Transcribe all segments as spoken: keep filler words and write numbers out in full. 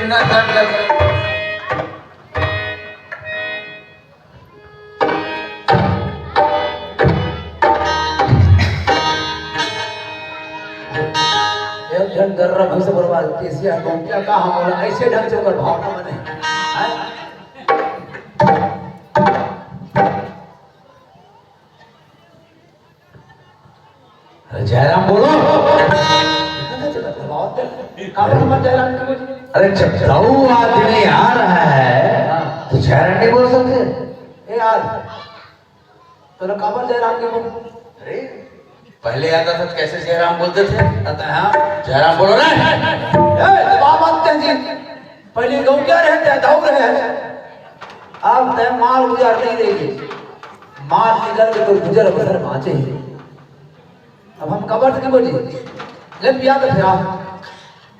एक झन गर्रा भैंस बरवा देतिस, ये गोपिया का हम बोला, ऐसे ढंग से ओकर भावना बने। हैं? अरे जयराम बोलो। काबर मत जयराम के बोल। अरे जब दऊ आदमी आ रहा है, हाँ। तो जयराम नहीं बोल सकते? ए यार, तोला काबर जयराम के बोल? अरे पहले आता था तो कैसे जयराम बोलते थे? आता है, हाँ, जयराम बोलो रे। ए, दबा मत तेजी। पहले गौंटिया रहे थे, दऊ रहे। अब तय माल गुजार नहीं देगी। माल निकल के तो गुजर बसर बाँचे ही। अब हम काबर से के बोली, ले पिया तो फिरा।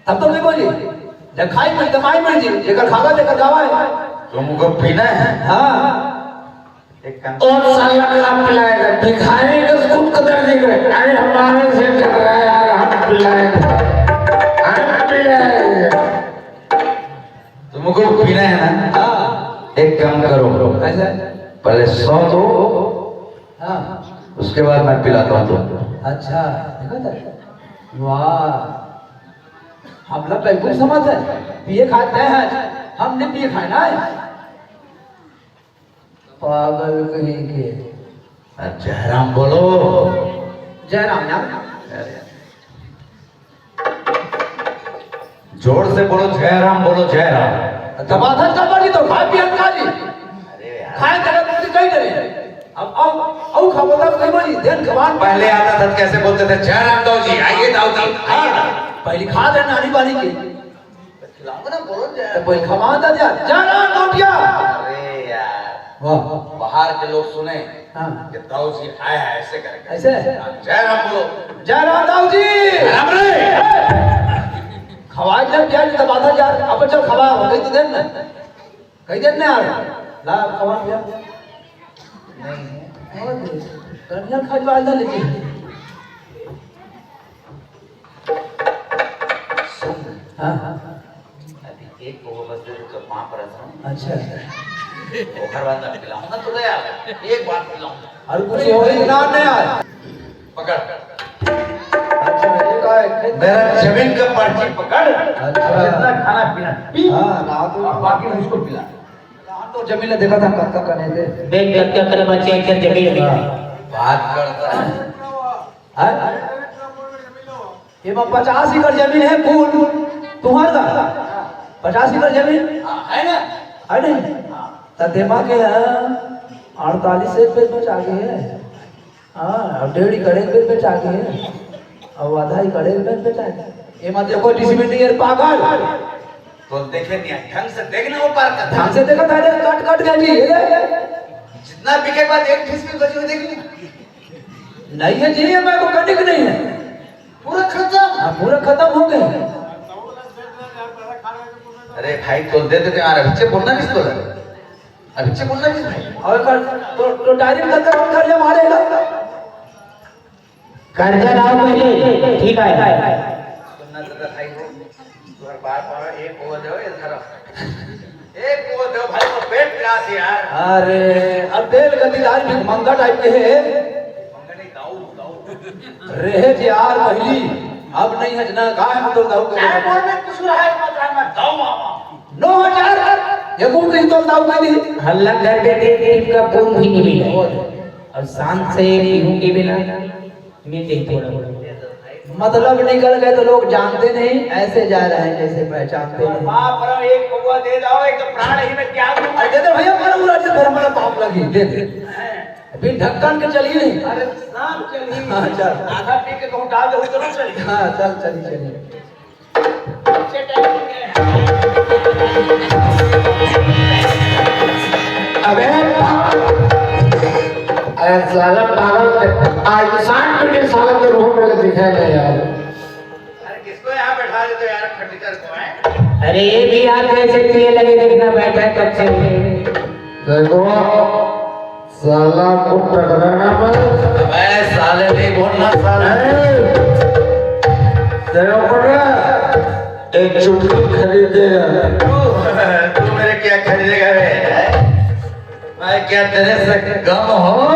तब तो नहीं बोली, जब खाई मर, जमाई मर जी, जेकर खावा, जेकर गावा है। तुमको पीना है? हाँ। एक काम ओ साला का पिलाएगा, भिखारी का खुद कदर नहीं करे। अरे हमारे से कर रहा है यार, हम पिलाएंगे, हम पिलाएंगे। तुमको पीना है ना? हाँ। एक काम करो, कैसा? पहले सौ दो, हाँ। उसके बाद मैं पिलाता हूँ तुमको। अच्छा, देखा था? वाह, हम लोग बेवकूफ समझ है, पिए खाते हैं, हम नहीं पिए खाए ना। पागल कहीं के। जयराम बोलो। जयराम ना। जोर से बोलो, जयराम बोलो, जयराम। दबाथन का बड़ी तो खाए पियन का जी। अरे यार। खाए जगह तुम कहीं करे। अब, अब, अब खाओ तब कहीं बोली, देन खवान। पहले आता था तो कैसे बोलते थे, "जयराम दाऊ जी, आइए दाऊ जी, आइए दाऊ।" पहली खा दे नानी बानी के। खिलाऊंगा ना, बोलो जय। तो कोई खवा दे दिया, "जयराम दाऊ जी।" अरे यार। वाह। बाहर के लोग सुने हाँ। कि दाऊ जी आया है, ऐसे करके। ऐसे? हाँ, जयराम बोलो। जयराम दाऊ जी। राम रे। खवा जब दिया, जब आता यार, अब चल खवा, हो गई तो देन ना। कही देन ना यार। ला, खवा दिया। नहीं। और दे। कन्या खजवा ना लेके। सुन। हाँ, हाँ। अभी एक को बस दे दे तो वहाँ पर ऐसा। अच्छा। ओकर बाद मैं पिलाऊंगा तो यार। एक बार पिलाऊंगा। और कुछ हो ही ना, नहीं यार। पकड़। अच्छा, ये का है? मेरा जमीन का पर्ची पकड़। अच्छा। जितना खाना पीना पी। हाँ, ना तो और बाकी मुझको पिला। हम तो जमीन ले देखा था, कब तक कने थे। देख, देख, क्या करे, बच्चे, एक जमीन है। हाँ। बात करता है। हाँ? ये में पचास एकड़ जमीन है कुल, तुम्हार का? पचास एकड़ जमीन? हाँ, है ना? है नहीं? त देमा के है, अड़तालीस एकड़ बेच आगे है। हाँ, अब डेढ़ एकड़ एक बेच आगे है। अब आधा एकड़ एक बेच आगे। ये मत देखो, डिसमिल नहीं है, पागल। तो देखे नहीं है, ढंग से देखना वो पार का। ढंग से देखा था, कट, कट गया जी, ये ले। जितना बिके बाद एक डिसमिल बची हुई देख ली। नहीं है जी, ये मेरे को कनिक नहीं है। पूरा खत्म। हाँ, पूरा खत्म हो गए। अरे भाई, तोल दे देते यार, अभी से बोलना नहीं, तोल। अभी से बोलना नहीं भाई। और कर, तो, तो डायरेक्ट कर, कर, कर ले मारेगा। कर्जा लाओ पहले, ठीक है। सुनना दादा भाई हो, तुम्हारे बार बार एक बोल दो, इधर आओ। एक बोल दो भाई, वो पेट पिरात है यार। अरे, अब तेल का दीदार भी मंगा टाइप के है। मंगा नहीं, दाऊ, दाऊ। रहे जी यार पहली, अब नहीं है जना, का है तो दाऊ के। चाहे बोल में कुछ रहा है, मत रहा, मैं दाऊ आवा। नौ हजार, ये मुंह कहीं तो दाऊ का नहीं। हल्ला कर देते, टीम का खून भी नहीं मिला। और अब शांत से पीहूंगी बिना। मीटिंग थोड़ा। मतलब निकल गए तो लोग जानते नहीं, ऐसे जा रहे हैं जैसे पहचानते नहीं। बाप रे, एक पौवा दे दो, एक तो प्राण ही में त्याग दूंगा। अरे दे दे भैया, मारो बुला दे, फिर हमारा पाप लगी, दे दे। अभी ढक्कन के चली नहीं। अरे शाम चली। हाँ, चल। आधा पी के कहूँ डाल दे, जरूर चली। हाँ, चल, चली, चली। अबे पा-, अरे साला पागल, आ इंसान को भी साला तो रूह में दिखाई नहीं यार। अरे किसको यहाँ बैठा देते यार, फटीचर को है? अरे ये भी आप जैसे पिए लगे, देखना बैठा है कब से। देखो, साला को टकराना मत। अबे साले, नहीं बोलना साले। ए, तेरे ऊपर ना। एक चुटकी खरीदे यार। तू, तू मेरे क्या खरीदेगा बे? मैं क्या तेरे से कम हूँ?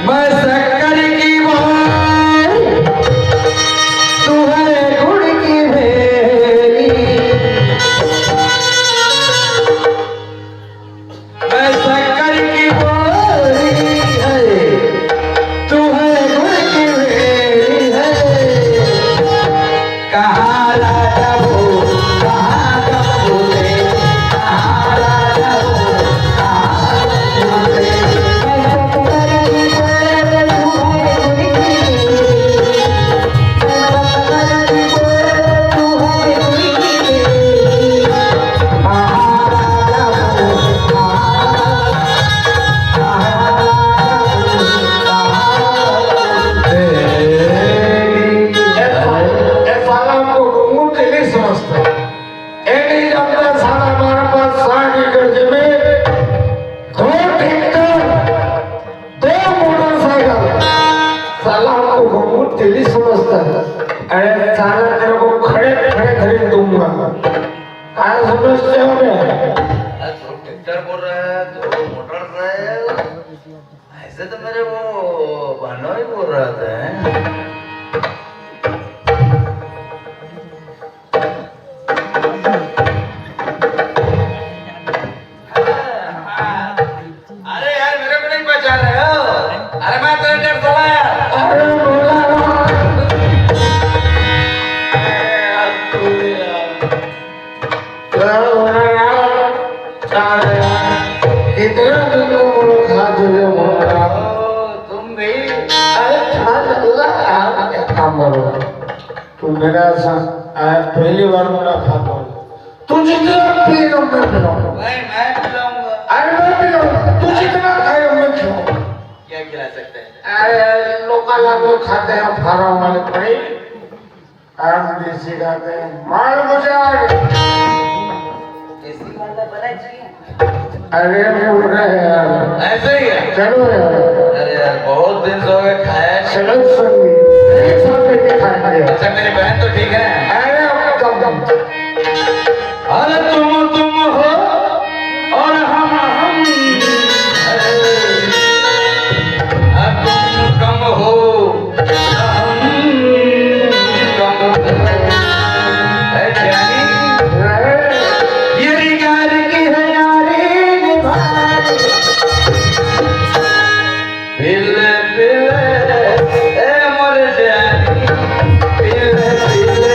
मैं शक्कर की बोरी, तू है गुड़ की भेली। मैं शक्कर की बोरी है, तू है गुड़ की भेली है। कहाँ राजा वो, कहाँ कपूरे, कहाँ राजा वो, कहाँ कपूरे। मैं शक्कर की बोरी, तू है गुड़ की भेली। ए साला, हमको घुंघरू तेली समझता है। ये नहीं जानता साला, हमारे पास साठ एकड़ जमीन, दो ट्रैक्टर, दो मोटरसाइकिल। साला हमको घुंघरू तेली समझता है। अरे साला, तेरे को खड़े खड़े खरीद दूंगा। क्या समझते हो बे? दो ट्रैक्टर बोल रहा है, दो मोटरसाइकिल। ऐसे तो मेरे वो बहनोई बोल रहा था, हैं? अरे यार, मेरे को नहीं पहचान रहे हो? अरे, मैं तो डर चला यार। अरे, बोला ना। अरे यार, तू भी यार। क्या हो रहा यार? क्या हो रहा यार? कितना दिन में मुलाकात हुई है हमारा? ओ, तुम भी? अरे, खा, अल्लाह यार, क्या काम करो? तू मेरा सा-, आ, पहली बार मुलाकात हो। तू जितना पिएगा, मैं पिलाऊंगा। भाई, मैं पिलाऊंगा। अरे, मैं पिलाऊंगा। तू जितना खाएगा, मैं खिलाऊंगा। क्या खिला सकते हैं? अरे, लोकल आदमी खाते हैं, फार्म वाले पनीर। हम देसी खाते हैं, माल गुजार। देसी वाला बना चाहिए। अरे, बोल रहे हैं यार। ऐसे ही है। चलो यार। अरे यार, बहुत दिन से हो गए खाया नहीं। चलो संगी, एक साथ लेके खाएंगे। अच्छा, मेरी बहन तो ठीक है? अरे, एकदम। अरे तुम तुम हो और हम हम, अरे तुम कम हो, हम कम हो। ऐ जानी, ये रिकार की है यारी निभानी। पिले पिले, ए मोर जानी, पिले पिले।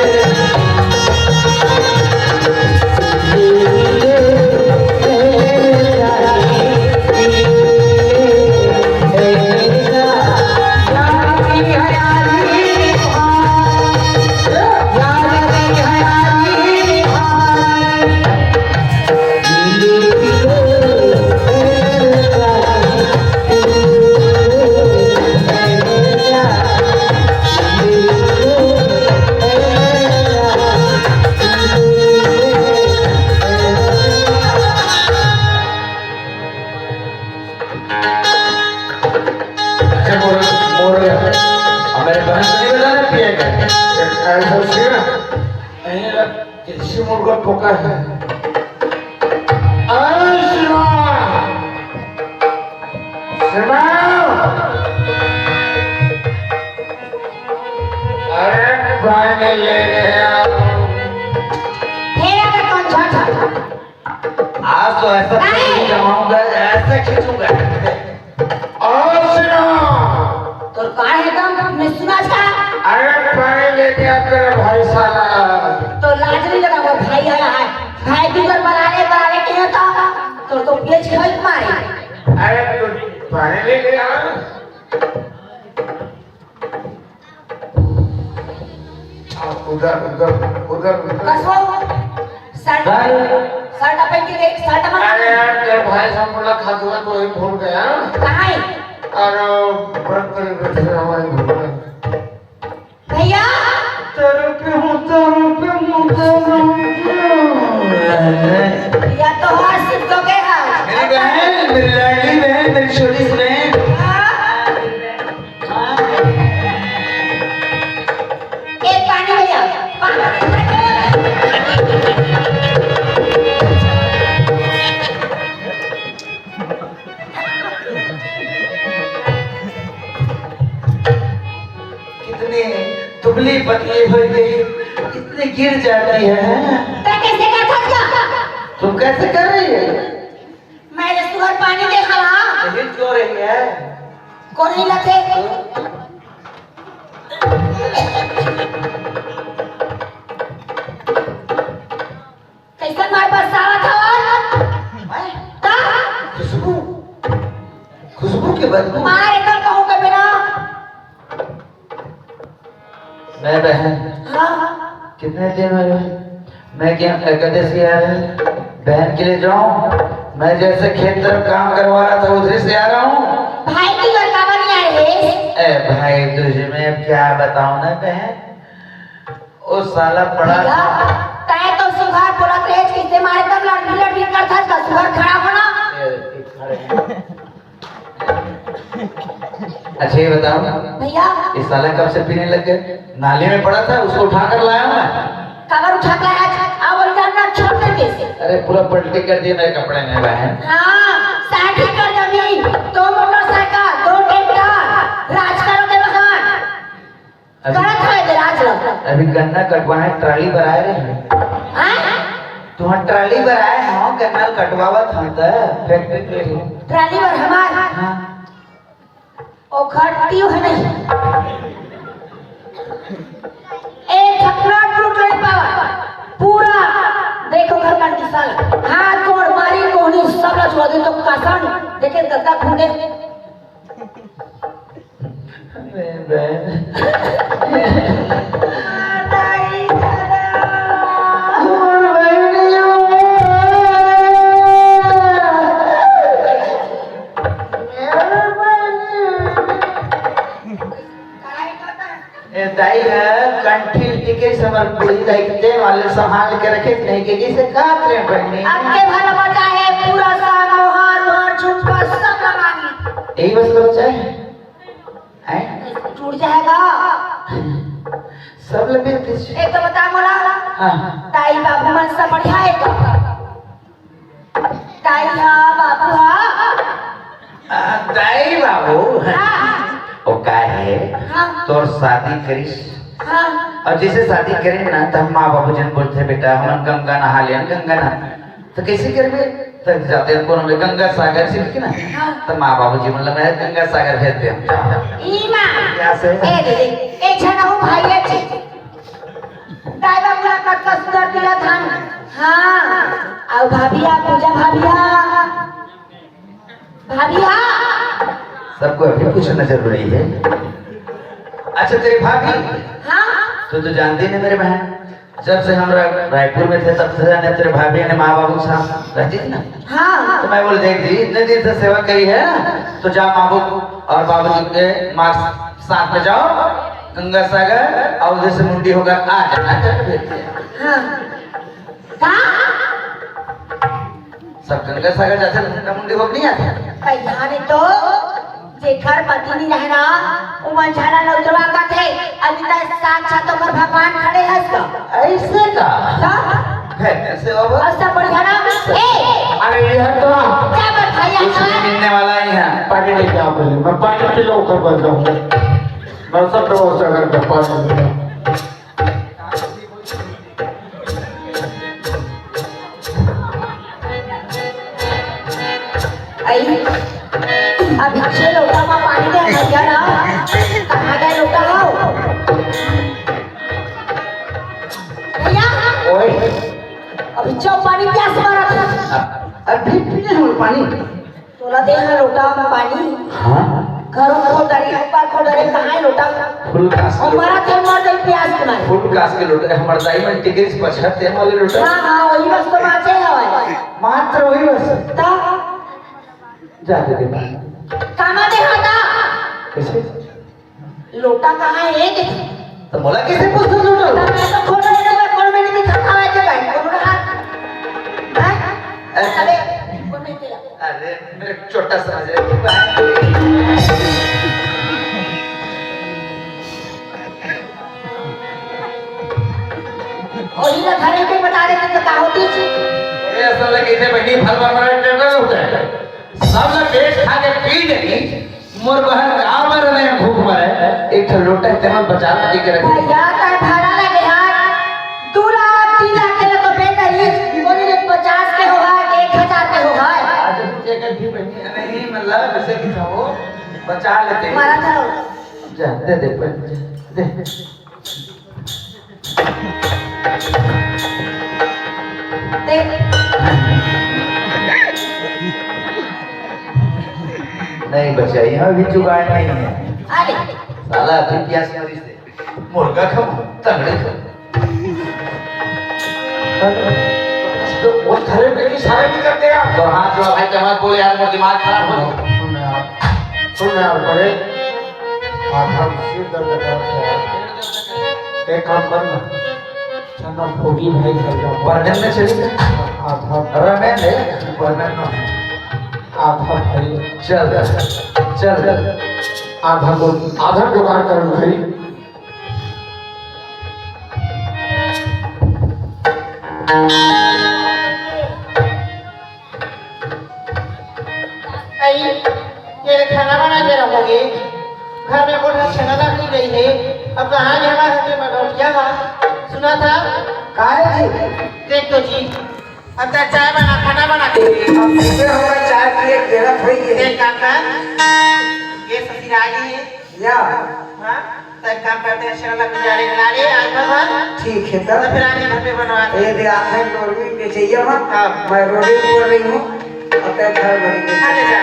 अच्छा, मोर, मोर, हमारे बहन को नहीं बताना पिएगा। ऐसा सीना, नहीं रख। देसी मुर्गा पका है। अरे सुनो, सुनो। अरे पानी ले गया। फिर अगर कौन झट झट? आज तो ऐसा नहीं। पानी जमाऊंगा, ऐसा खींचूंगा। और सुनो। तोर का है दम? मैं सुना था। अरे पानी लेके आ तेरे भाई साला। तो लाज नहीं लगा, वो भाई आया है। भाई की तो बना ले, बना ले के तो। तो, तो पेच खाई मारे। अरे तू पानी लेके आ। आप उधर, उधर, उधर, उधर। कसो? शर्ट, भाई। शर्ट अपन की देख, शर्ट अपन। अरे यार, तेरे भाई से मुलाकात हुआ तो ही भूल गया। कहाँ है? अरे, बर्तन बैठे हमारे घर में। भैया। तेरे पे हूँ, तेरे पे हूँ, तेरे पे हूँ। या तो हर्ष तो गए हैं। मेरी बहन, मेरी लाडली बहन, मेरी छोटी सी बहन। हाँ। एक पतली पतली हो गई, इतनी गिर जाती है। तैं कैसे कर सकता? तुम कैसे कर रही है? मैं तो सुबह पानी देखा। यही क्यों रही है? कोन ही लथे? कैसे मार बरसावत हवन? मैं? ता? खुशबू, खुशबू की बदबू। मार एकदम कहूँ के बिना। मैं बहन, हाँ। कितने दिन हो गए? मैं क्या एकादशी आ रही, बहन के लिए जाऊं? मैं जैसे खेत तरफ काम करवा रहा था, उधर से आ रहा हूँ। भाई की लड़का बन गया रे। ए भाई, तुझे मैं अब क्या बताऊं ना बहन, वो साला पड़ा भैया, तैं तो सुबह बोलत रहे, किसे मारे तब लड़बी लड़बी करत हस, सुबह खड़ा होना। ए, खड़े हैं। अच्छा, ये बताओ, भैया। ये साला कब से पीने लग गए? नाली में पड़ा था, उसको उठा कर लाया हूँ मैं। काबर उठा के लाया? अब वही जानना छोड़ देते। अरे, पूरा पलटी कर दिया मेरे कपड़े में, बहन। हाँ, साठ एकड़ जमीन, दो मोटरसाइकिल, दो ट्रैक्टर, राज करो के बहन। अभी करत है जे राज लो। अभी गन्ना कटवाए ट्राली पर आए रहे हैं। हाँ? तुहां ट्राली पर आए हो, गन्ना कटवावत हो त फैक्ट्री पे हो। ट्राली पर हमार। हाँ। ओखर ट्यूब नहीं। एक ठकना टूट नहीं पावा। पूरा देखो घर कंडीशन। हाथ गोड़ मारी कोहनी सब ला छुआ दे तो कसम। देखे गद्दा खूंदे। अरे बहन। हमार बहन नहीं हो। ए दाई ह, कंठी टिके समर पूरी दाई के वाले संभाल के रखे नहीं के जिसे कात रे बहनी। अबके भला बचा है पूरा सा मोहार, मोहार झुमका सब लगा ली। यही बस बचा है? हैं? टूट जाएगा। सब लगे पीछे। एक तो बता मोला। हाँ। दाई बाबू मन सब बढ़िया है का? दाई हा, बाबू हा। आ, दाई बाबू। हाँ। ओ का है? हाँ। तोर शादी करिस। हाँ। और जैसे शादी करे ना, त हम माँ बाबू जन बोलते, "बेटा, हमन गंगा नहा लेन, गंगा नहा।" तो कैसे करबे? तो जाते हैं कोनो में गंगा सागर से, ठीक ना? हाँ। तो माँ बाबू जी मतलब मैं गंगा सागर भेज दे हम, जाओ। ई माँ। क्या से? ए दीदी, ए छनहु भाई ए छी। दाई बाबू ला कतका सुंदर तिला थान। हाँ। अउ भाभिया, पूजा भाभिया। भाभिया। सबको अभी पूछना जरूरी है। अच्छा, तेरी भाभी। हाँ। तू तो जानती नहीं मेरे बहन, जब से हम रा-, रायपुर में थे, तब से जाने तेरे भाभी ने माँ बाबू के साथ रहती थी ना। हाँ। तो मैं बोले, "देख जी, इतने दिन से सेवा करी है ना, तो जा माँ बाबू और बाबूजी के माँ साथ में जाओ, गंगा सागर, और उधर से मुंडी होकर आ जाना," करके भेज दिया। हाँ। का? सब गंगा सागर जाथे, मुंडा मुंडी होके नहीं आथे। कहिया ने तो जेकर पति नहीं रहे ना, वो मन झाला लउतरवा कथे, अभी तक साक्षात ओकर भगवान खड़े हस तो। ऐसे का? तो? है, ऐसे बाबा? और सब बढ़िया ना? ए! अरे, ये है तो। क्या बात भैया कुछ का? नहीं मिलने वाला ही है। पानी लेके आओ पहले, मैं पानी पी लो, ऊपर बस जाऊँ। मैं सब व्यवस्था करके पानी लेके आऊँ। आई, अभी छह लोटा मा पानी दे भैया ना, कहाँ गए लोटा हो? भैया, ओए। अभी छह पानी प्यास मारा था। अभी पीने हम पानी। तोला दे हा लोटा म पानी। हाँ। घरो खोदरी, ऊपर खोदरी, कहाँ है लोटा? फुल कास के और मारा लोटा। थे मर गई प्यास के मारे। फुल कास के लोटा, हमर दाई मन टिकरी से पछत तेल वाले लोटा। हाँ, हाँ, वही बस तो बाचे हवाए। मात्र वही बस। ता? जा दे दे पानी। कामा दे हा ता? कैसे? लोटा कहाँ है? तो मोला किसे पूछथस लोटा? तो मैं तो खोटा है, तो मैं कौन मैंने दिखा खावा है जगह? कौन रहा? हैं? अरे। अबे, कौन मैंने दिला? अरे, मेरे को छोटा समझ रहे हो। वही ना धरे के बता देते तो का होती थी? ये असल में किसे बहनी फल बन रहा है, टेढ़ा होता है। सब लोग बेच खा के पी गई। मोर बहन का मरे नहीं, भूख मरे। एक ठो लोटा हे, तेमन बचा के रख। भैया, तैं भाड़ा लगे हे। दू लाख, तीन लाख के तो बेटा ही, बोली रे, पचास के हो हे, एक हजार के हो हे। अच्छा, तू चेक कर, ठीक है। नहीं, मतलब, वैसे भी था वो, बचा लेते। मारा था। जा, दे दे, दे। दे। नहीं बचा, यहाँ भी जुगाड़ नहीं है। अरे। साला अभी प्यास मरी से। मुर्गा खाऊं, तगड़े खाऊं। तो वो घरे में भी सारे भी करते हैं। तो हाथ जोड़ा भाई, जमात बोले यार, मेरा दिमाग खराब हो गया। सुन यार, सुन यार, बड़े आधा सिर दर्द कर रहा है। एक काम कर ना, चना भोगी भाई घर जाओ। बर्तन में चली गई। आधा रमेन है, बर्तन में। आधा भाई। चल, चल। आधा को, आधा जुगाड़ कर भाई। आई, ये खाना बना के रखोगे? घर में कोठा छेना लकड़ी गई है, अब कहाँ जाना है? मैं रोटियां खा सुना था। काहे जी? देख तो जी, अब तो चाय बना, खाना बना के। अब सीधे होगा चाय पिए, बेरा थोड़ी है। देख काका, ये ससुराली है। या। हाँ? तो एक काम करते हैं, शरण लग जा रे, ला रे, आज भर। ठीक है, तब। तो फिर आज घर पे बनवा दे। ये दे, आखिर डोरमी में चाहिए, हाँ? हाँ। मैं रोटी बोल रही हूँ, अब तक घर भर में। अरे जा।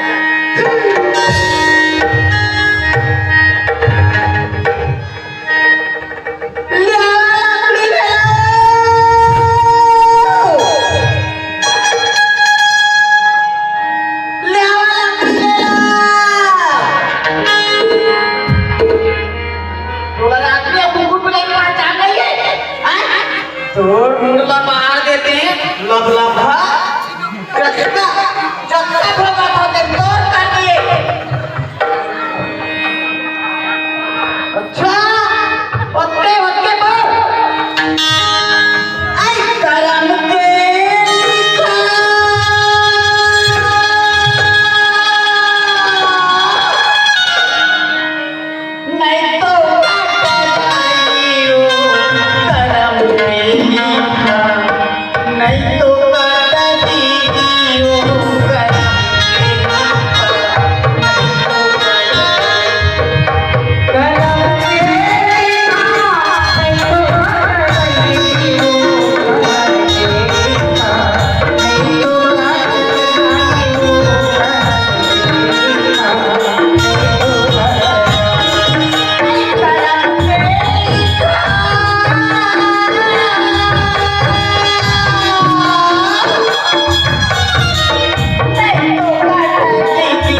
तोला रात में कुकुर बिलाई पहचान नहीं है, हैं? तोर मुड़ ला मार देते हैं, लबलबा। जतका, जतका भोगत होते, तोर कर दिए। अच्छा, ओतके, ओतके बोल। आई करम के लिखा। नहीं तो काट दियो करम के लिखा, नहीं तो काट दियो करम के लिखा, नहीं तो काट दियो करम के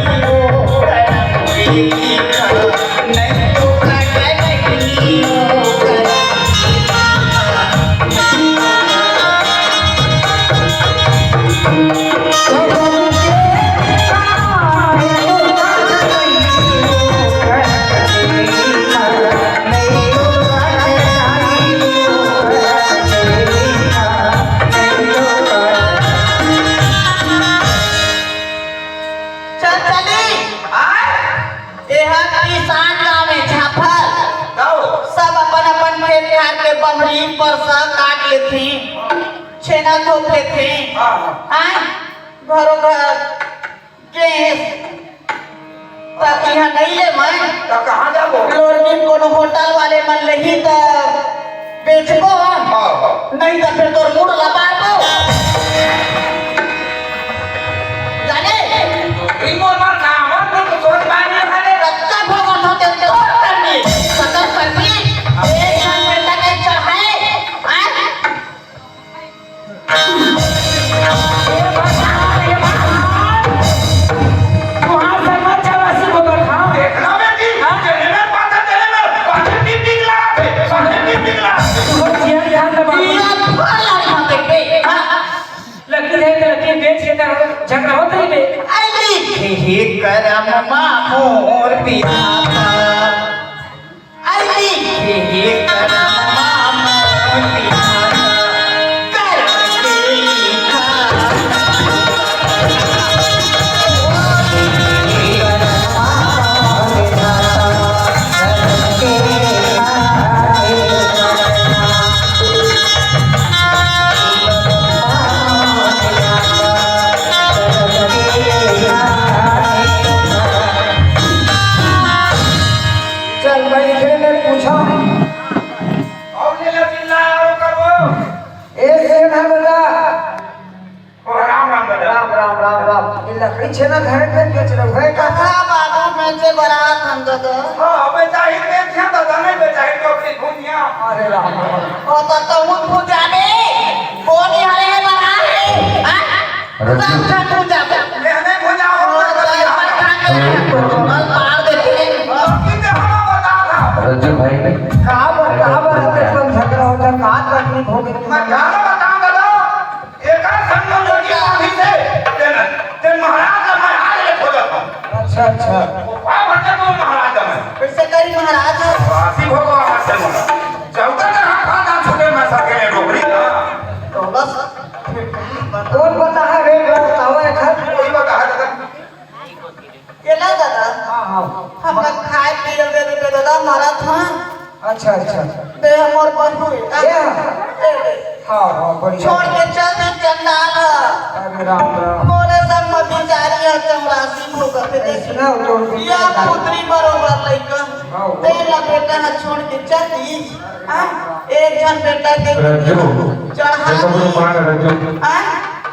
लिखा। चल चली। आय? एहा किसान गाँव में झाफर। गाँव। सब अपन अपन खेत खार के बमरी परसा काट लेथे, छेना थोप लेथे। हाँ, हाँ। आय? घरो घर गैस। त इहाँ नइ ले मैं। त कहाँ जाबो? लोरमी कोनो होटल वाले मन लेही त बेचबो। हाँ, हाँ। नहीं त फिर तोर मुड़ ला पाड़बो। जाने? रिंगो मार ना, हमर तो सोच पानी खाले। कच्चा भगत होते तो करनी। सदर करनी। एक घंटे तक चढ़ाए। हाँ? लकीर हे त लकीर बेच के त झगड़ा होत रहिबे। अरे, हे करम मा मोर विधाता। बेच रहे हो, है का? हाँ बाबू, बेचे बर आत हन दादा। हाँ, बेचाही बेच यहाँ दादा, नहीं बेचाही टोकरी भुजिया। अरे राम राम। ओ तो तहूँ भुजाबे, कोन हरे है बना है? हाँ? रजू। सब झन भुजाबे। ये नहीं भुजाओ, ओ, तो ये पर खा के हेलो। कल मार देते हैं। की तो हम बता था। रजू भाई। का बर, का बर, अपन झगड़ा होता, का तकलीफ हो गई? मैं गाना बता दादा। एकर संग में लगी बांधी से, तेन, तेन महाराज ला महाराज ले खोजत हूँ। अच्छा, अच्छा। वो का भटक वो महाराज में। कैसे करी महाराज? राशि भगवान से बोला। चौदह ने हाथ हाथ छुटे मैं सके डोकरी ना। तो बस, कौन बता है रे, बताओ एकर। वही बता है दादा। ये ला दादा, हाँ, हाँ। हमरा खाए पिए दे दे दादा, मरत हन। अच्छा, अच्छा। बे हमर बहू है। ये? ए, ए। हाँ, हाँ, बढ़िया। छोड़ के चल दे चंडाल ह। अरे राम राम। मोरे संग म बिचारी ह चमरासी भोगत है, देखी। ऐसना हो तो या पुत्री बरोबर लइका। हाँ, हाँ। तेला बेटा ह छोड़ के चल दी। हाँ? एक झन बेटा के रजू, चढ़ा देखो तो दी। पान रजू। हाँ?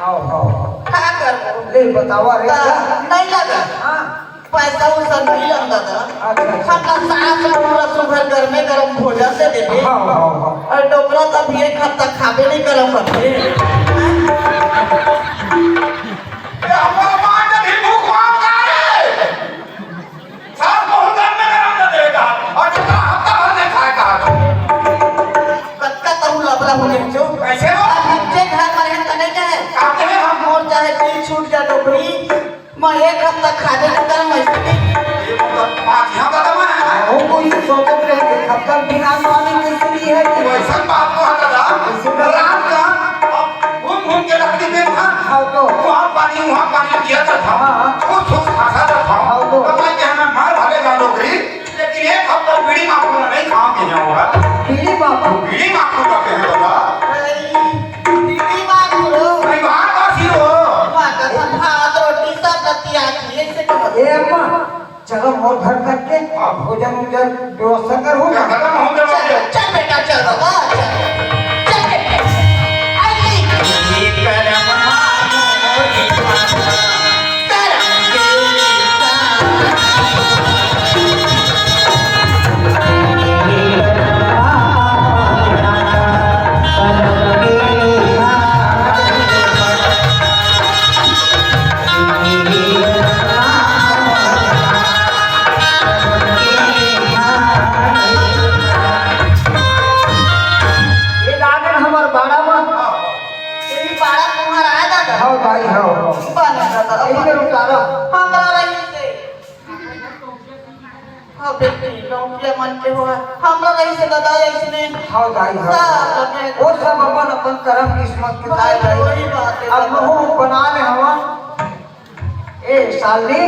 हाँ, हाँ, हाँ। का करबो? ले बतावा रे। त नहीं लगा। हाँ। पैसा उसा नहीं लगता था। अच्छा, अच्छा। अपना सास ला पूरा सुबह गर्मे गर्म भोजन दे देबे। हाँ, हाँ, हाँ। और डोकरा तो अभी एक हफ्ता खाबे नहीं करम करते। ए, हमर माँ जब भी भूख मार रहा है, सास बहुत गर्मे गर्म दे देगा। और डोकरा हफ्ता भर नहीं खाएगा। कत्ता तहु लबरा हो गए जो। कैसे हो? अब इनके घर में रहता नहीं है। कहते हैं हम। मोर चाहे दिल छूट जा डोकरी। मैं एक हफ्ता खाबे नहीं करम ऐसे। ये तो बात यहाँ बता मैं। वो कोई सोचत रहे कि एक हफ्ता बिना पानी कैसे नहीं है? वो ऐसा बात को हटा दा। कैसे? रात का अब घूम घूम के रख दी था। हाँ तो। वहाँ पानी, वहाँ पानी किया था। हाँ, हाँ। ठूस ठूस खाता था। हाँ तो। तो मैं कहना मार भले ना डोकरी। लेकिन एक हफ्ता बीड़ी माखू ना नहीं खा के जाऊंगा। बीड़ी माखू? बीड़ी माखू का कहने लगा। बीड़ी माखू रो। भाई बाहर का सी हो। माँ का भात रोटी सब बतिया की ऐसे कहो। ए अम्मा, चलो मोर घर तक के भोजन उजन व्यवस्था करूँ। खत्म हो गया। चल, चल बेटा, चल बाबा, चल। चल बेटा। अरे, ये करम मानो मोरी माता। ये लागन हमर बाड़ा म। ये भी बाड़ा तुम्हारा आय दादा? हव दाई, हव, हव। बने दादा, यही अपन में उतारा। हमरा रही से। हाँ बेटी, लौकिया मन के हो। हमरा रही से दादा ऐसने। हव दाई, हव। सब लगे। वो सब अपन, अपन करम किस्मत के ताय ताय। वही बात है अब दादा। मुँह बना ले हवा। ए, सालनी।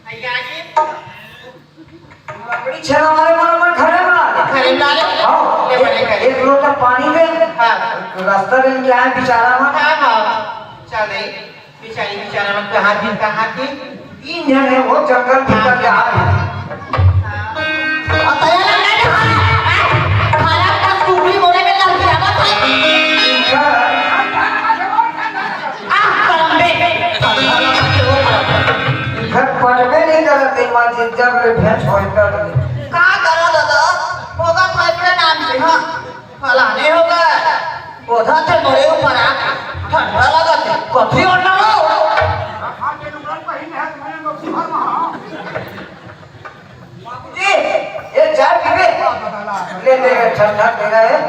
भैया जी। लकड़ी छेना वाले मन, मन घरे बना ले। घरे बना ले। हाँ, ले बने एक, घरे। एक लोटा पानी दे। हाँ। रास्ता दे के आए बेचारा मन। हाँ, हाँ। चल रही। बेचारी, बेचारा मन कहाँ थी, कहाँ थी? तीन जन है, वो जंगल भीतर जा रहे हैं। हाँ। और तैयार लग रहा है, हाँ। खराब का कुकड़ी बोले में लग गया, बस। हाँ। आह, करम बे। घर पटबे नहीं करत, माँ जी, जब ले भेंट होय तब ले। का करो दादा? होगा फैसले नाम से, हाँ। फलाने होगा। ओधा ते बड़े ऊपर आ, ठंडा लगा थे। कथी ओढ़ना हो? बाबूजी, ये चाय पीबे? ले, ले, ले, ठंडा पी रहे हैं।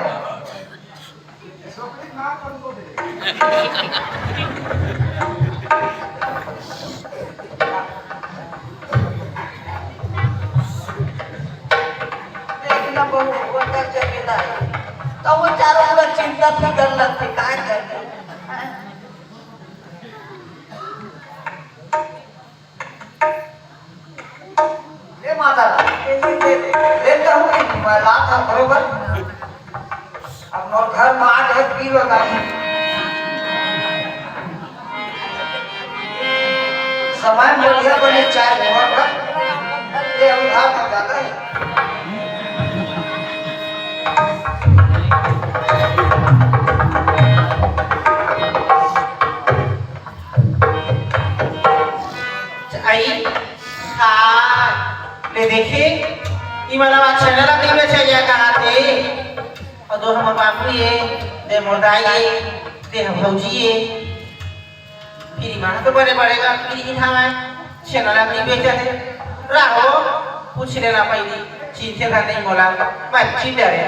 देखना बहू, वो कर चले दाई। तो वो चारों पूरा चिंता फिकर लगती, काय करते? ले माता, ले, ले, ले, लेता हूँ कि मैं लाता बरोबर। अब मोर घर में आ गए, पी लो दाई। समय बढ़िया बने, चाय बहुत बा। ये हम भाग में जाता है। भाई, हाँ, ले देखे, ई वाला बात छेना ला नहीं बेचे जा कहा थे। और दो हमर बाबू ये, दे मोर दाई ये, दे हम भौजी ये। फिर ई माँ तो बड़े बड़े का, फिर ई हमारे छेना ला नहीं बेचे थे। राहो, पूछ लेना पहली, चीन के घर नहीं बोला, मैं चीन डरे।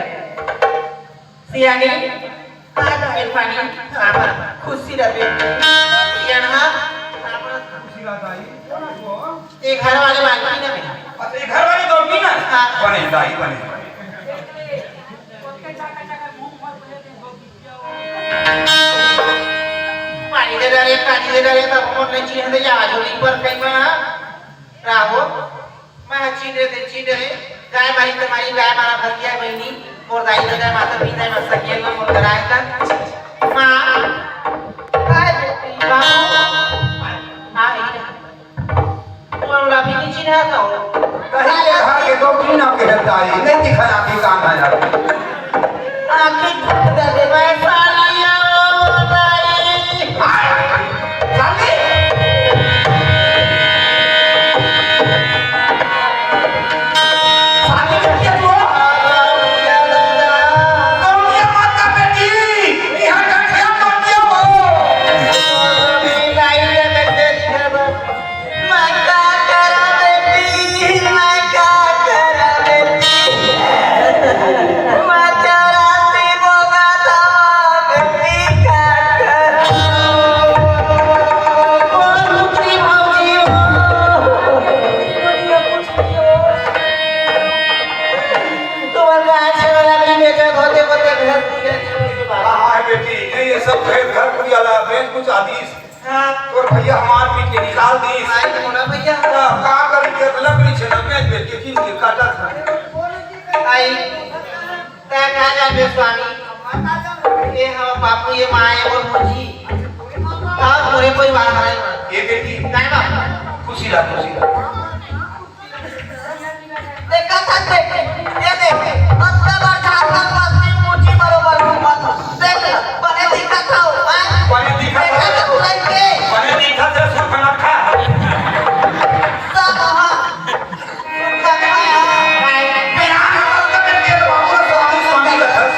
सियानी, आ जा, ए पानी, आमा, खुशी रहे। सियान हा, आमा, खुशी रहे दाई। ये घर वाले बाकी ना मेरा। अच्छा, ये घर वाले तो भी ना? हाँ। बने दाई, बने, बने। पानी दे डाले, पानी दे डाले, तब हम नहीं चीन दे जा, जो ऊपर कहीं में, हाँ। राहो, मैं ह चीन रहे, चीन रहे, गाय मारी तुम्हारी, गाय मारा भर गया बहनी, मोर दाई तो गाय माता पीता है, मत सकिए ना, मोर कराए का। माँ, हाय बेटी, बाबू, हाँ, ये रहा। मोर ला भी नहीं चिन्हा तो। कहीं के घर के दो तीन के है दाई, नहीं दिखा ना कि काम है यार। आँखें फूट दे दे, मैं साली आओ, दाई। हाय, साली। साली बेटी है तू। कौन ये माता बेटी? यहाँ गठिया मत दियो। दाई, ये देख, देख, देख। मैं का करा बेटी, मैं का करा बेटी, मैं तेरा से बोगा था बेटी, का करा? ओ भौजी, भौजी, ओ। तुम्हार गाय छेना ला नहीं बेचे, होते, होते घर पूजा छोड़ के बाबा। हाँ, हाँ, बेटी, ये, ये सब घर, घर पूजा ला, बेच कुछ आदि हाँ। तोर भैया हमार पीट के निकाल दीस। आई मोला भैया। हाँ, का करी के लकड़ी छे ना, बेच बेच के कीन के काटा था। आई, तै कहाँ जाबे स्वामी? ये हम बापू, ये माँ, ये मोर भौजी। हाँ, मोरे कोई बात नहीं। ये बेटी। नहीं बाप। खुशी रह, खुशी रह। देखा था, देख, ये देख, अतना बड़ झारखंड बस्ती मुंशी बरोबर घूमत हो। देख ल, बने दिखत हो, हैं? बने दिखत देखा हो। था बुलाई के। बने दिखत है, सुख नखा। सब हाँ। सुख नखा। बिहान हम लोग का बेटे बाबू स्वामी, स्वामी रखस।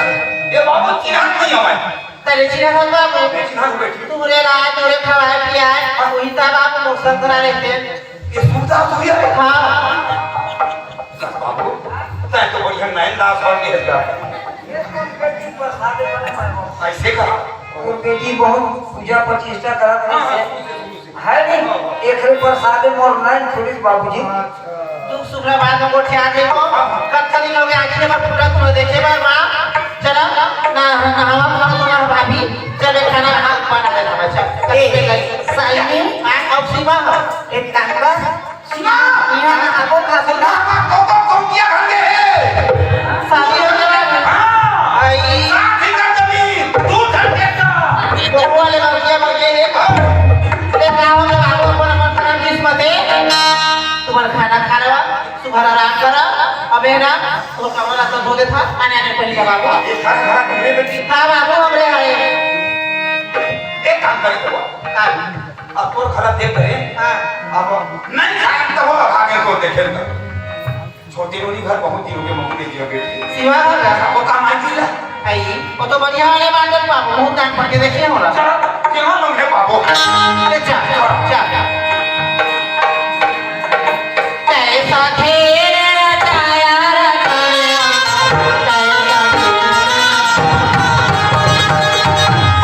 ये बाबू चिराग नहीं हमारे। तेरे चिराग बाबू। बेटी ना बेटी। तू रे ला, तू रे खवाए पियाए, वही तब आप मोर संग करा रहते। ये सूता सोया है? हाँ। बाबू, तै तो बढ़िया नैन दास और नहीं हटता। ऐसे कहा? वो बेटी बहुत पूजा प्रतिष्ठा करत रहे हाँ, से। हाँ, शुरू से, शुरू से। है नहीं? हाँ, हाँ। एक रे प्रसाद मोर नैन खुलिस बाबूजी। अच्छा। तू शुक्रवार में गोठिया देखो, हाँ, हाँ। कत्थनी लोग आखिर में पूरा पूरा देखे बार माँ। चला, ना, ना, हवा खाओ तो ना भाभी, चले खाना खा, बना ले खाना, चल। ए, साइनी, हाँ, अब सीमा हो। एक काम कर, सीमा, यहाँ ना आबो खा सीमा, सीमा। को, को, को किया घर के है? शादी हो गया? हाँ। आई। सात एकड़ जमीन, दू ठन ट्रैक्टर। तो वो वाले बात किया, बात ये है। हाँ। ए, का हो गया, आबो, अपन, अपन, अपन किस्मत है। तुम्हारा खाना खा रहा। सुबह आराम करा। अबे ना, तो कमरा तो धो देता, आने आने पहले का बाबू। ये घर, घर, घूमे बेटी। हाँ बाबू, हमरे आए। एक काम करे तो। हाँ। अब तोर खरा देख रहे। हाँ। अब नहीं खाए तो वो आगे को देखे तो। छोटी नोनी घर बहुत दिन हो गए, मम्मी ने दिया बेटी। सिवा हो गया। वो काम आई थी ना। आई, वो तो बढ़िया वाले बात है बाबू, बहुत टाइम पढ़ के देखे हो ना। चलो, केना लोग है बाबू? अरे जा, जा, जा। कैसा खेल रचाया रे, कैसा खेल,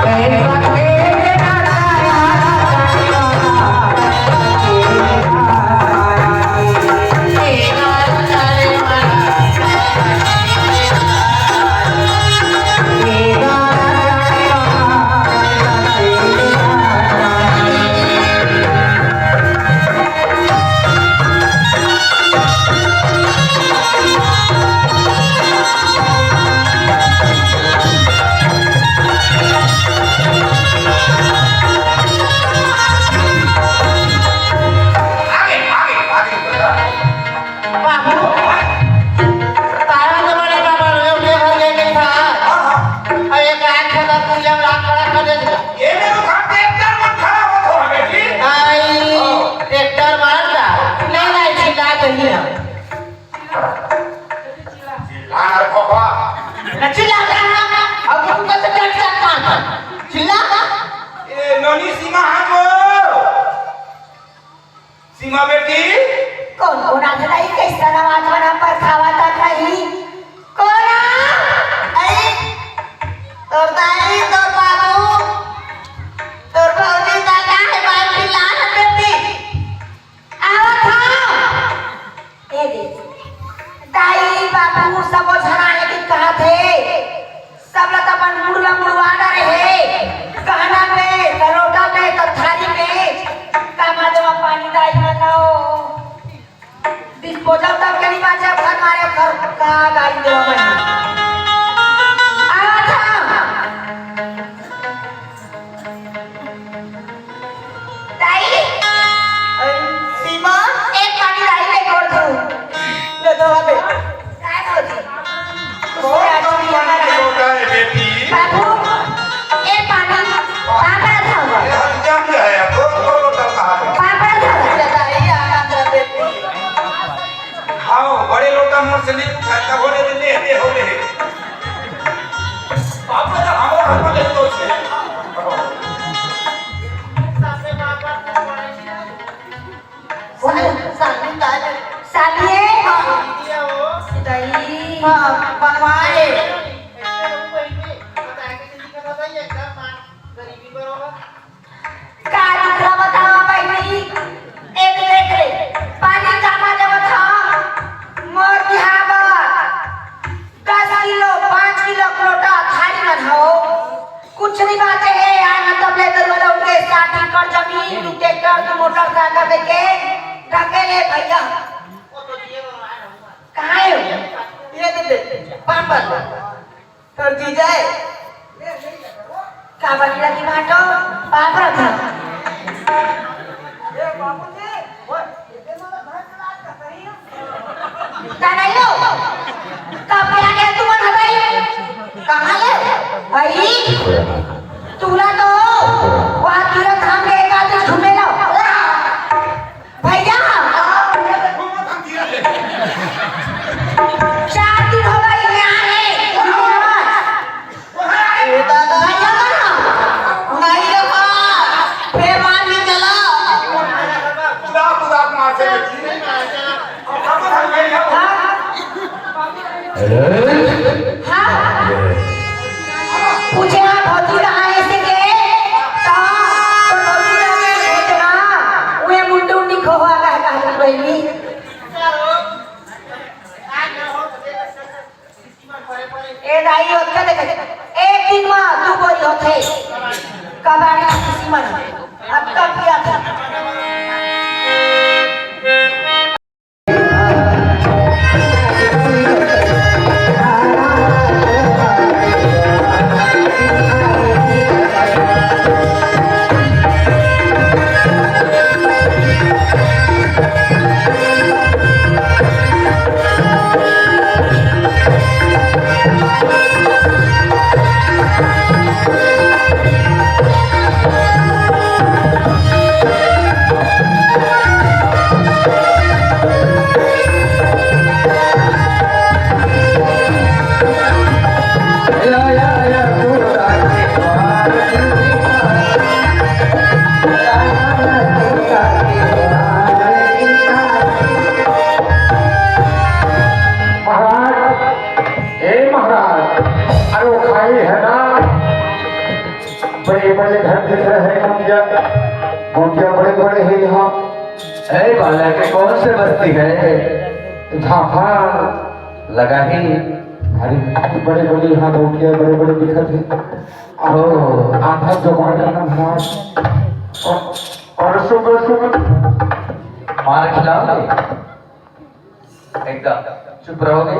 कैसा खेल रचाया रे। हाँ बेटी। कोन कोन आथे दाई? कइसन आवाज बना पर खावा तक नहीं। कोन आ? अरे, तोर दाई, तोर बाबू, तोर भौजी, दादा हे, भाई पिला हे बेटी। आवत हव। ए दे। दाई, बाबू, सबो झन आए दिन कहत हे। सब ल त अपन मुड़ ल मुड़वा डरे हे। गहना में, त लोटा में, त थारी में। का मालूम पानी दाई मन लो। Disposal तक के नहीं बाचे, घर मारे, घर का गाड़ी देवा मैं। आवत हव। दाई, सीमा, एक पानी दाई ले गोड़ धो। ले धो अबे। काय भौजी? कौन कौन पानी के लोटा है बेटी? बाबू, एक पानी, पापड़ खाऊंगा। ये हरिजन जो है, दो दो लोटा कहाँ पे? पापड़ खाऊंगा। दाई, आनंद बेटी। हाँ, बड़े लोटा मोर से नहीं पूछा, तब होने दे, दे, दे, होने दे। बाप रे, हमारा हाथ में तो से। साली, साली का है? साली है? हाँ। दही। हाँ, बनवाए। का दुखड़ा बतावा बहिनी? ए देख रे, पानी कामा लेवत हव? मोर बिहाव बर दस किलो, पाँच किलो लोटा थारी मन हव। कुछ नहीं बाचे हे यार, मतलब ले दरुआ उनके साठ एकड़ जमीन, दू एकड़ दू मोटरसाइकिल देके ढकेले भैया। कहाँ हे? ये दे दे, पापड़। तोर जीजा हे। का बनी लगी भाटो? पापड़ था। का नहीं हो? का पिला के तू मन हवाई? कहाँ ले? भाई, तूला तो वहाँ तीरथ धाम के एक आदमी घूमे लो। भैया, चार दिन हो गए यहाँ है। ए दादा, भैया कहाँ? नहीं रहा, फिर मार के चला। उदास उदास मार से बेटी। हाँ? हाँ? पूछे हाँ भौजी कहाँ है इसे के? तो, तो भौजी कहाँ है? हाँ, वे मुंडू निको हुआ कहा कहा बहनी। ए दाई, ओतका देखे, एक दिन म दू बोरी होथे। कबाड़ी किसी मन, अब कब किया था? महाराज, ए महाराज, अरे वो खाई है ना, बड़े बड़े घर दिख रहे हैं मुझे, मुझे बड़े बड़े हैं यहाँ। ए बालक, ये कौन से बस्ती है? झाफा। लगा ही। अरे, बड़े बड़े यहाँ मुखिया बड़े बड़े दिखत है। ओ। आधा जुगाड़ करना महाराज। और, और सुबह सुबह मार खिलाओगे? एकदम चुप रहोगे?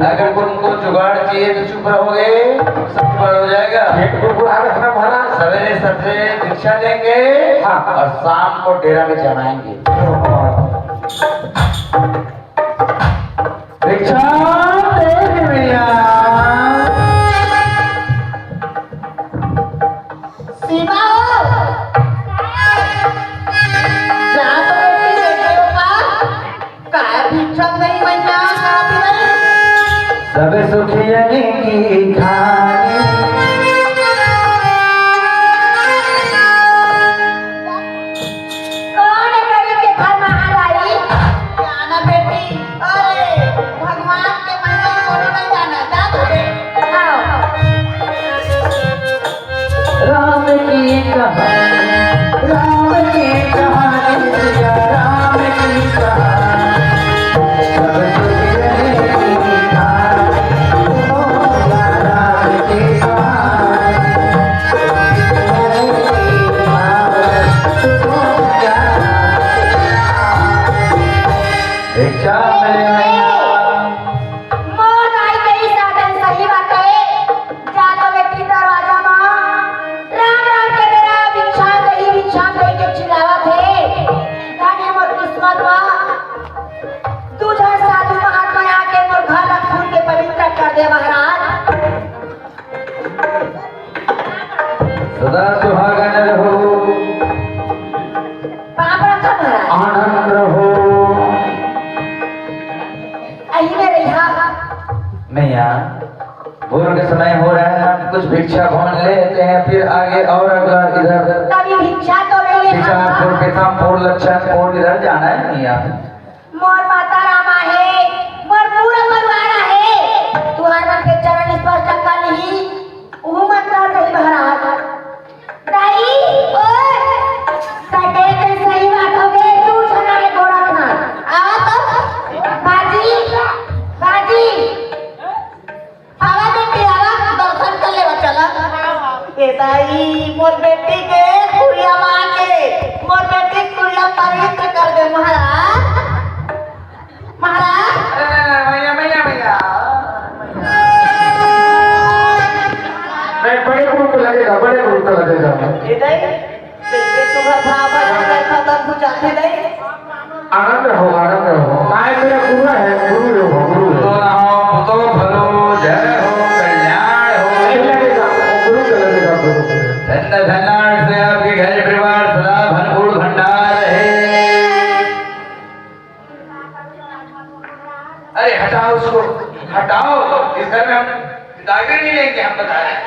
अगर तुमको जुगाड़ चाहिए तो चुप रहोगे, सब जुगाड़ हो जाएगा। पेट गुड़गुड़ा रहा है महाराज। सवेरे सवेरे भिक्षा देंगे। हाँ। और शाम को डेरा में जमाएंगे। भिक्षा देंगे भैया। सीमा हो। जा तो बेटी, बेटे हो का? काय भिक्षा नहीं बनना, का भी नहीं। सब सुखियन की खानी। कौन करी के फिर आगे और अगर इधर कभी भिक्षा तो नहीं लेता। बिचारपुर, पीथमपुर, लक्षणपुर, इधर जाना है नहीं आप? मोर माता रामा हे, मोर पूरा परिवार हे। तुहर मन के चरण स्पर्श कर लिही, उहू मन कर दही महाराज। दाई, ओए, कटे के सही बात हो गई, तू छना है गोरखनाथ। आवा तो, बाजी, बाजी। आवा बेटी, आवा, दर्शन कर लेवा, चला। ए दाई, मोर बेटी के कुरिया मार के, मोर बेटी के कुरिया पवित्र कर दे महाराज। महाराज। अरे, नहीं, नहीं, भैया, भैया, भैया। नहीं, बड़े गुरु को लगेगा, बड़े गुरु को लगेगा। ए दाई, बेटे सुबह भाव भजन देखा तब बुझाते दाई। आनंद रहो, आनंद रहो। काय मेरा गुरु है, गुरु रहो, गुरु रहो। तो रहो, तो भलो, जय हो, कल्याण हो। नहीं लगेगा, गुरु को लगेगा, गुरु को। धन्य धन्य से आपके घर परिवार सदा भरपूर भंडार रहे। अरे हटाओ उसको, हटाओ। इस घर में हम दागीर नहीं लेंगे, हम बता रहे हैं।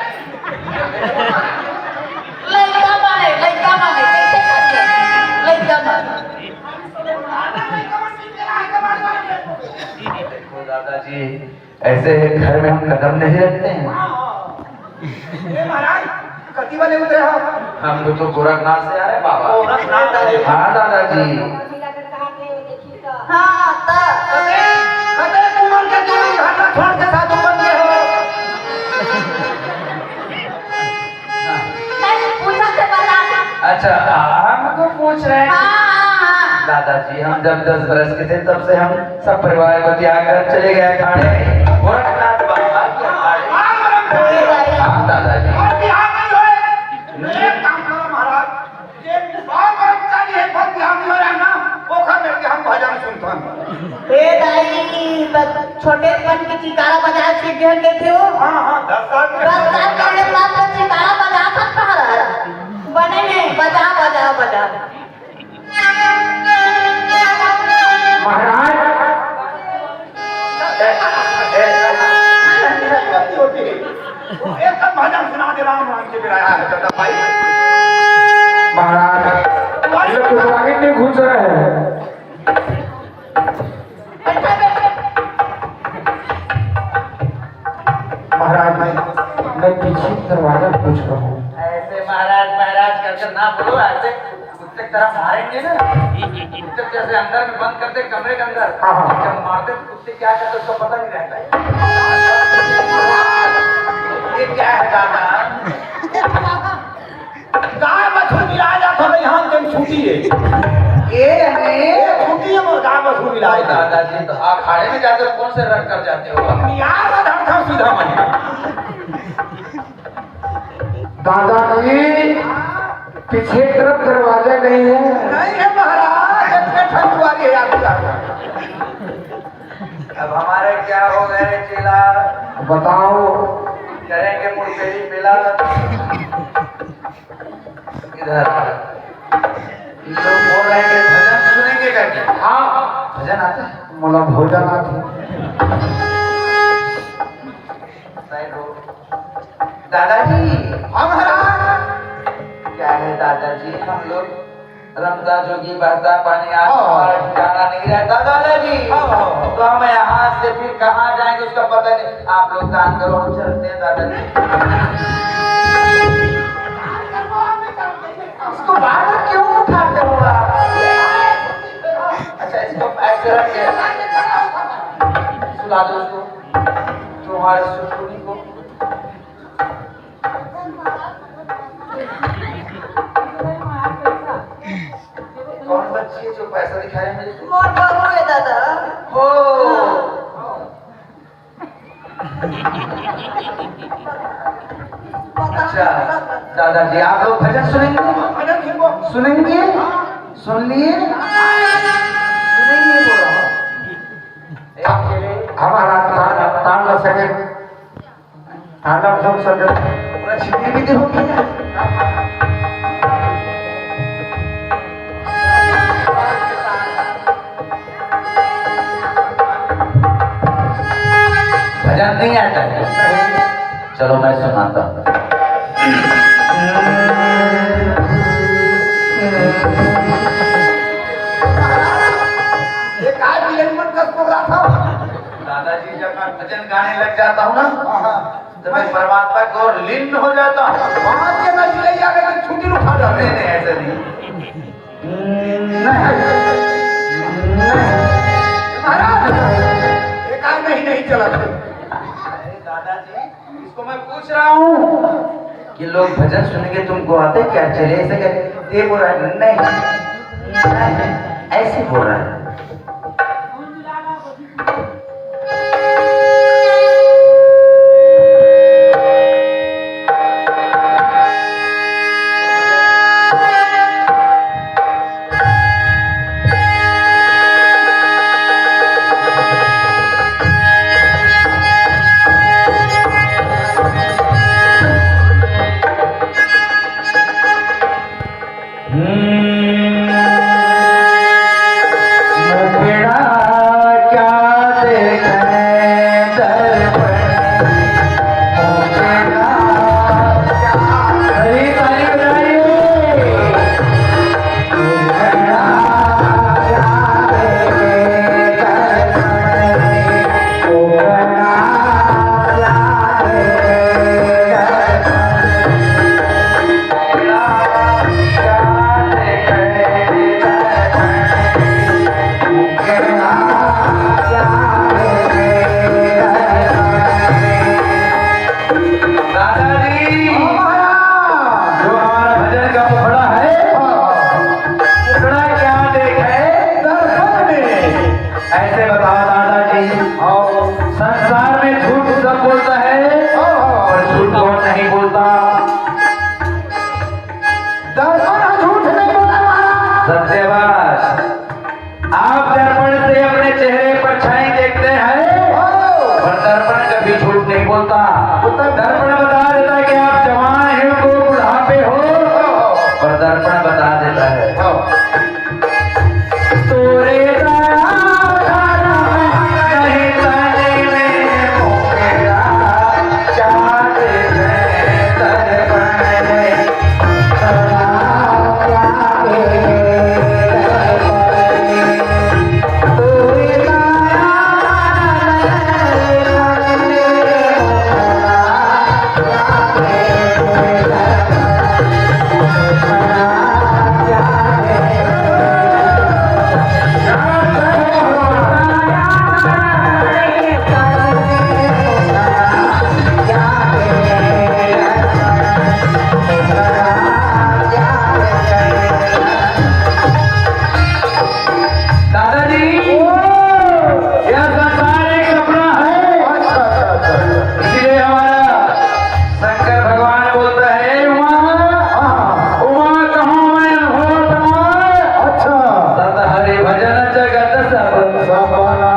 लइका माने, लइका माने, कैसे करते हैं? लइका माने। देखो दादाजी, ऐसे घर में हम कदम नहीं रखते हैं। ए महाराज, कति वाले उतरे हो? हम लोग तो गोरखनाथ से आ रहे हैं बाबा। गोरखनाथ आ रहे हैं। हाँ दादाजी। हाँ, त कते, कते कुंवर के दूर घर में छोड़ के साधु बन गए हो। नहीं, पूछा थे बता। अच्छा, हमको पूछ रहे हैं। हाँ, हाँ, हाँ। दादाजी, हम जब दस बरस के थे, तब से हम सब परिवार को त्याग कर चले गए अखाड़े में। गोरखनाथ बाबा के अखाड़े। हाँ, दादाजी। और बिहार में जो है, एक काम करो महाराज, जे बाल ब्रह्मचारी हे, पर बिहाव नइ होय ना, ओखर मेर के हम भजन सुनथन। ए दाई, बस छोटे पन के चिकारा बजाए सीख गए थे वो। हाँ, हाँ, दस साल के दस साल के बाद तो चिकारा बजा सकता है। बने नहीं, बजा, बजा, बजा। महाराज, ए, ए, ए, एकदम भजन सुना दे राम राम के बेरा है दादा भाई। महाराज, ये तो आगे नहीं घुस रहे हैं। महाराज, मैं पीछे दरवाजा पूछ रहा हूँ। ऐसे महाराज, महाराज करके ना बोलो, ऐसे कुत्ते की तरह मारेंगे ना। कुत्ते जैसे अंदर में बंद कर दे कमरे के अंदर, हाँ, हाँ। जब मारते तो कुत्ते क्या करते उसका पता नहीं रहता है। ये क्या है दादा? गाय बछरू मिलाए जात हो, यहाँ दिन छुट्टी है। ये हमें ये छुट्टी है, मोर गाय बछरू मिलाए जात। दादाजी, तो अखाड़े में जाते हो, कौन से रंग कर जाते हो? यार, मैं धरता हूँ सीधा मैं। दादाजी, पीछे तरफ दरवाजा नहीं है। नहीं है महाराज, इतने ठंड वाली है आपका। अब हमारे क्या हो गए चेला? बताओ। करेंगे मुठभेड़ी मेला। इधर। लोग बोल रहे हैं कि भजन सुनेंगे करके। हाँ। भजन आता है? मोला भोजन आथे। Side हो। दादाजी। हाँ महाराज। क्या है दादाजी, हम लोग रमता जोगी बहता पानी, आज हाँ। हमारा ठिकाना नहीं रहता दादाजी। हाँ, हाँ, हाँ। तो हम यहाँ से फिर कहाँ जाएंगे उसका पता नहीं। आप लोग दान करो, हम चलते हैं दादाजी। इसको बार बार क्यों उठाते हो आप? अच्छा, इसको ऐसे रख के सुला दो उसको, तुम्हारे सुनसुनी को। कौन बच्ची है जो पैसा दिखा रही है मेरे को? मोर बहू है दादा। हो। अच्छा, दादाजी, आप लोग भजन सुनेंगे? भजन सुनबो। सुनेंगे? सुन लिए? सुनेंगे बोलो। एक के लिए। हमारा तान, तान न सके। तांडव सब सजन पूरा छिद्री बिद्री हो गया। भजन नहीं आता है? चलो मैं सुनाता हूँ। मन कस को रहा था। दादाजी, जब मैं भजन गाने लग जाता हूँ ना, हाँ, हाँ। तो मैं परमात्मा की ओर लीन हो जाता हूँ। बात के मैं जुड़े जाके मैं छुट्टी उठा जाता हूँ। नहीं, नहीं, ऐसे नहीं। नहीं, नहीं। महाराज, ये काम नहीं, नहीं चला। अरे दादाजी, इसको मैं पूछ रहा हूँ कि लोग भजन सुनेंगे, तुमको आते क्या? चले ऐसे कर, ये बोल रहा है, नहीं, नहीं, ऐसे बोल रहा है। दादाजी, जो हमारा भजन का मुखड़ा है, मुखड़ा क्या देखे दर्पण में? ऐसे बताओ दादाजी। हाँ। संसार में झूठ सब बोलता है, हाँ, हाँ। पर झूठ कौन नहीं बोलता? दर्पण झूठ नहीं बोला महाराज। सत्य बात। आप दर्पण से अपने चेहरे पर छाई देखते हैं, हाँ। पर दर्पण कभी झूठ नहीं बोलता। बोलता है। दर्पण बता देता है कि आप जवान हैं, वो बुढ़ापे हो, हाँ। पर दर्पण बता देता है। हाँ। तोरे दया धर्म नहीं तने में मोकरा, चाँद में दर्पण में। दादाजी, यह संसार एक सपना है। अच्छा, अच्छा, अच्छा। इसीलिए हमारा शंकर भगवान बोलता है, "उमा, हाँ। उमा कहूँ मैं अनुभव अपना।" अच्छा। सत हरि भजन जगत सब सपना।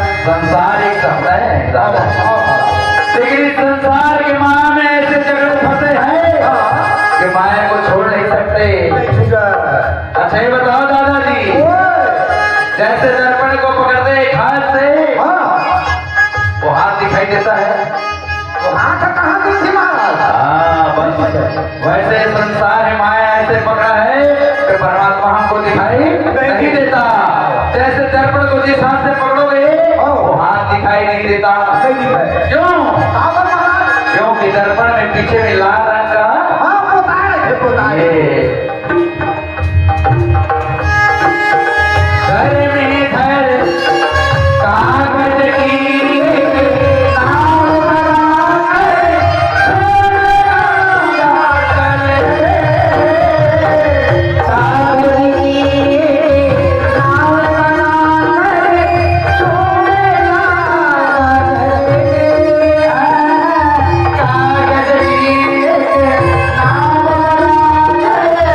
संसार एक सपना है, दादा। हाँ, हाँ। लेकिन इस संसार के माया में ऐसे जगत फंसे हैं हाँ। कि माया को छोड़ नहीं सकते। नहीं छूटा। अच्छा, ये बताओ दादाजी, ओए। जैसे दर्पण को पकड़ते एक हाथ से, हाँ। वो हाथ दिखाई देता है। वो हाथ कहाँ दिखी महाराज? हाँ, बस वैसे संसार है, माया ऐसे पकड़ा है कि परमात्मा हमको दिखाई नहीं नहीं देता। जैसे दर्पण को जिस हाथ से पकड़ोगे, हाँ। वो हाथ दिखाई नहीं देता। नहीं दिखाई। क्यों? काबर महाराज? क्योंकि दर्पण में पीछे में लाल रंग का हाँ, पोताए रखे, पोताए। ये घर में धर कागज की नाव बना कर छोड़ दूंगा कल। कागज की नाव बना कर छोड़ दूंगा कल। कागज की नाव बना कर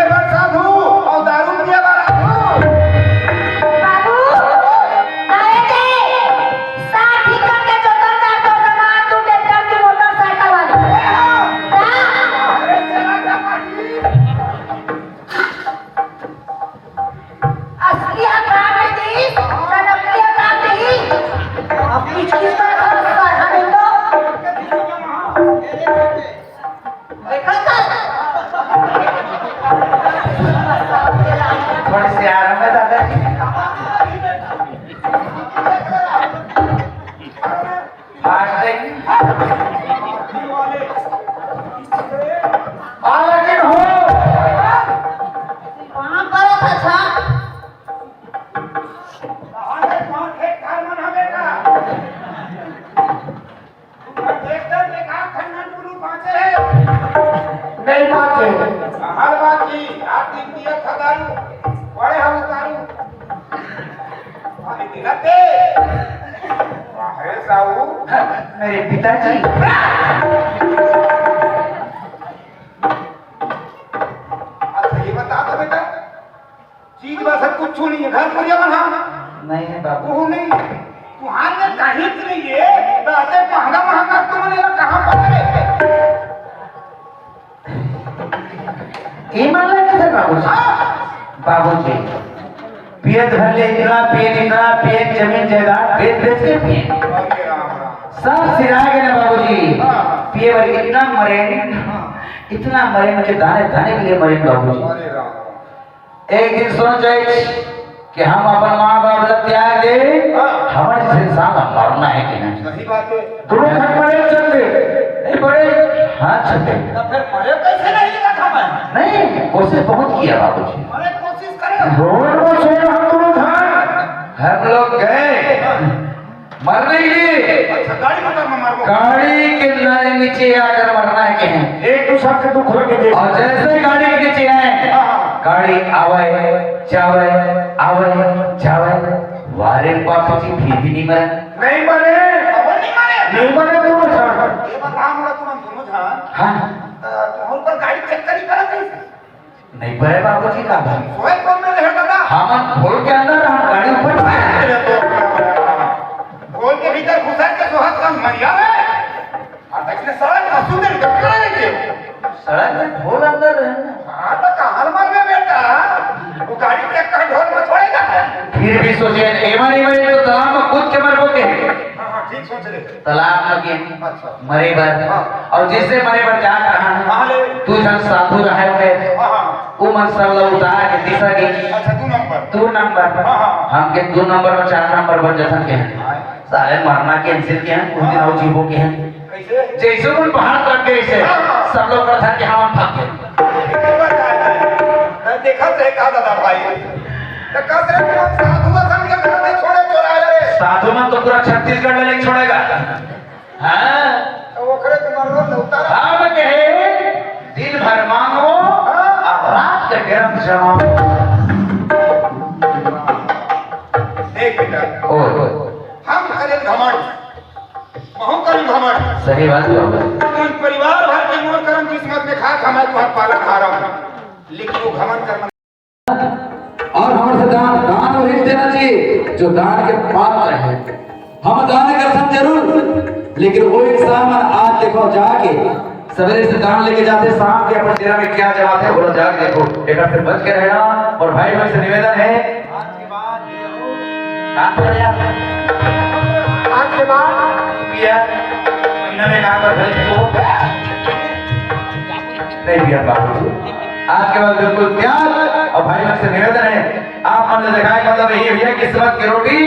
साधु अउ दारू पिए बर आधु। बाबू, आए दे, साठ एकड़ के जोतल दार तोर जमान, तू ट्रैक्टर की मोटरसाइकिल वाली। हाँ? अरे चला जा पाटी। असली हथियार में दीस, तो नकली हथियार दीस। अब किस किस का खबर है, हमें तो। देखा था? थोड़े से आराम है दादाजी। फास्ट है। आ, लेकिन हो। कहाँ पर था, था? अरे, कौन खेत खार मन हवे का? तुमन देख दे, देखा, खन्ना टुलू बाँचे हे। नहीं बाँचे। हर बात की, आप दिन दिया था दारू, बड़े हम दारू। अरे, दिला दे। वाह, हे साहू। मेरे पिताजी। अच्छा, ये बता दो बेटा, चीज बस कुछ नहीं है, घर पर ये बना। नहीं है बाबू। वो नहीं, तुहार में कहीं से नहीं है, तो ऐसे महंगा महंगा तुमने ये कहाँ पर है? ये मान ले किसे बाबूजी? हाँ। बाबूजी, पियत भर ले इतना, पियत इतना, पियत जमीन जायदाद बेच बेच के पिए। अरे राम राम। सब सिरा गए ना बाबूजी। हाँ। पिए भर इतना मरे, हाँ। इतना मरे, उनके दाने दाने के लिए मरे बाबूजी। अरे राम। एक दिन सोच जाइस कि हम अपन माँ बाप ला त्याग दे, हाँ। हमर जैसे इंसान ला मरना है कि नहीं? सही बात है। दोनों खट पड़े चल दे। नहीं पड़े, हाँ चल दे। तो फिर मरे कैसे नहीं लगा था मैं? नहीं, कोशिश बहुत किया बाबूजी। अरे कोशिश करे। रोड पर सोए हम दोनों था। हम लोग गए। मरने के लिए। अच्छा, गाड़ी में मरना, मरना। गाड़ी के न-, नीचे आकर मरना है कहे। एक दूसरे के दुख लगे दे। और जैसे गाड़ी के नीचे आए, हाँ, हाँ। गाड़ी आवे, जावे, आवे, जावे। वारे पापी जी फिर भी नहीं मरे। नहीं मरे। अब नहीं मरे। नहीं मरे दोनों झन। ये बता, हमरा तुम दोनों झन। हाँ। अ, तुम्हारे ऊपर गाड़ी चेक करी करा कैसे? नहीं पड़े बाबूजी का घर। सोए कौन में रहे दादा? हम खोल के अंदर, हम गाड़ी ऊपर। अरे तो खोल के भीतर घुसा के सोहत का मरिया है। और तक ने सड़क का सुंदर डॉक्टर नहीं थे। सड़क में ढोल अंदर रहे ना। हाँ, तो कहाँ मर में बेटा? वो गाड़ी के कहाँ ढोल में छोड़ेगा? फिर भी सोचिए, एमा नहीं मरे तो तालाब में कूद के मर बोते हैं। हाँ, हाँ, ठीक सोच रहे। तालाब में के अच्छा। मरे बर। हाँ। और जैसे मरे बर जात रहा, हाँ, ले। दू झन साधु रहे हुए। हाँ, हाँ। वो मन सब ला उतार के दिशा के। अच्छा, दू नंबर। दू नंबर। हाँ, हाँ। हम के दू नंबर में चार नंबर बन जाथन के हैं। हाँ। साले मरना cancel के हैं, उस दिन आओ जीवो के हैं। कैसे? जैसे उन बाहर तक गए से, हाँ, हाँ। सब लोग कहा था कि हाँ, हम भाग गए। देखा थे का दादा भाई? तो कस रे, साधु असन के घर में छोड़े चोरा रे। साधु मन तो पूरा छत्तीसगढ़ में नहीं छोड़ेगा। हाँ? तो ओकरे के मरलो न उतारा। हम कहे, दिन भर मांगो, हाँ। और रात के गरम जमाओ। देख बेटा, ओ। हम करें घमंड, महू करें घमंड। सही बात बाबा। अपन परिवार भर के मोर करम किस्मत में खात हमारे तुहर पालन हारम, लेकिन वो घमंड करना और हमर से दान, दान वही देना चाहिए जो दान के पात्र है। हम दान करथन जरूर, लेकिन वो इंसान मन आज देखो जाके सवेरे से दान लेके जाथे, शाम के अपन डेरा में क्या जमाथे, बोला जाके देखो, एक से बच के रहना। और भाई बहन से निवेदन है, आज के बाद आज के बाद पिया महीना में कहाँ पर भाई को नहीं पिया बाबू। आज के बाद बिल्कुल प्यार। और भाई बहन से निवेदन है, आप मन ले दिखाए, मतलब यही भैया किस्मत की रोटी।